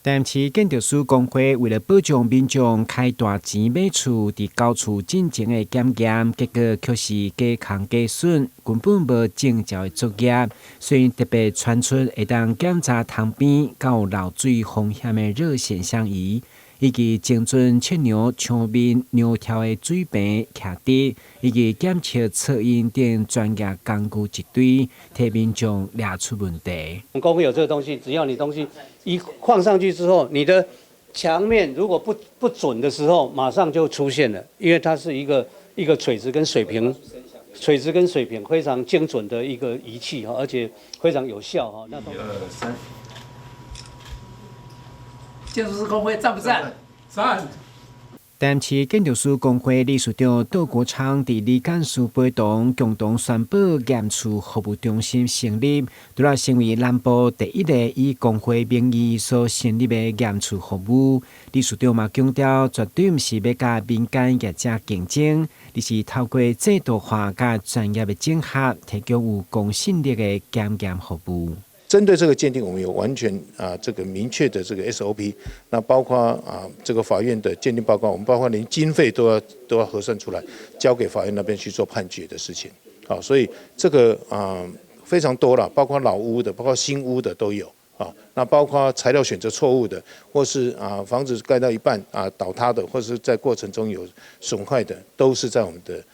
台南市建築師公會為了保障民眾開大錢買厝，佇交厝進前的檢驗，結果卻是假空假損，根本無證照的作業。所以特別傳出會當檢查窗邊敢有漏水風險的熱顯像儀，以及精準測量牆面梁柱的水平徛直，以及檢測噪音等專業工具一堆，替民眾掠出問題。公會有這個東西，只要你東西一放上去之後，你的牆面如果不準的時候，馬上就出現了，因為它是一個垂直跟水平，垂直跟水平非常精準的一個儀器哈，而且非常有效哈。一二三。建築師公會讚不讚？讚。台南市建築師公會理事長杜國昌佇李幹事陪同共同宣布驗厝服務中心成立，除了成為南部第一個以公會名義所成立的驗厝服務。理事長嘛強調，絕對毋是欲佮民間業者競爭，而是透過制度化佮專業的整合，提供有公信力的檢驗服務。針對這個鑑定，我們有完全這個明確的這個 SOP，那包括這個法院的鑑定報告，我們包括連經費都要核算出來，交給法院那邊去做判決的事情。好，所以這個非常多了，包括老屋的，包括新屋的都有。啊，那包括材料選擇錯誤的，或是房子蓋到一半倒塌的，或是在過程中有損壞的，都是在我們的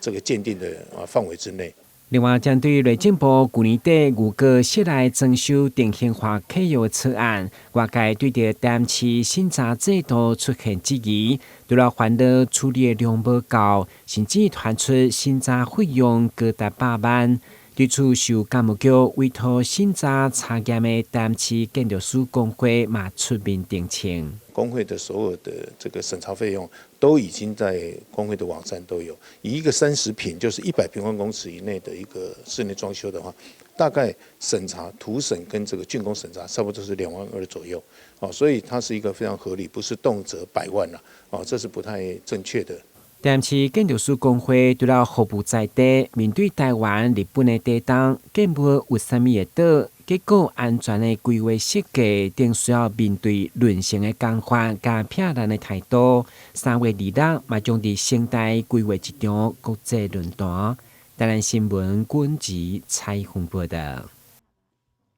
這個鑑定的範圍之內。另外，針對內政部舊年底預告室內裝修定型化契約草案，外界對著台南市審查制度出現質疑，除了煩惱處理的量無夠，甚至傳出審查費用高達百萬。對此，受工務局委託審查查驗的台南市建築師公會嘛出面澄清。公會的所有的這個審查費用都已經在公會的網站都有。以一個30坪，就是100平方公尺以內的一個室內裝修的話，大概審查圖審跟這個竣工審查，差不多是2萬2左右。哦，所以它是一個非常合理，不是動輒百萬啦。哦，這是不太正確的。台南市建築師公會除了服務在地，面對台灣、日本的地動，建物有啥物會倒，結構安全的規劃設計等需要面對論性的工法佮撇難的態度。3月26嘛將佇成大規劃一場國際論壇。台南新聞軍籍採訪報道。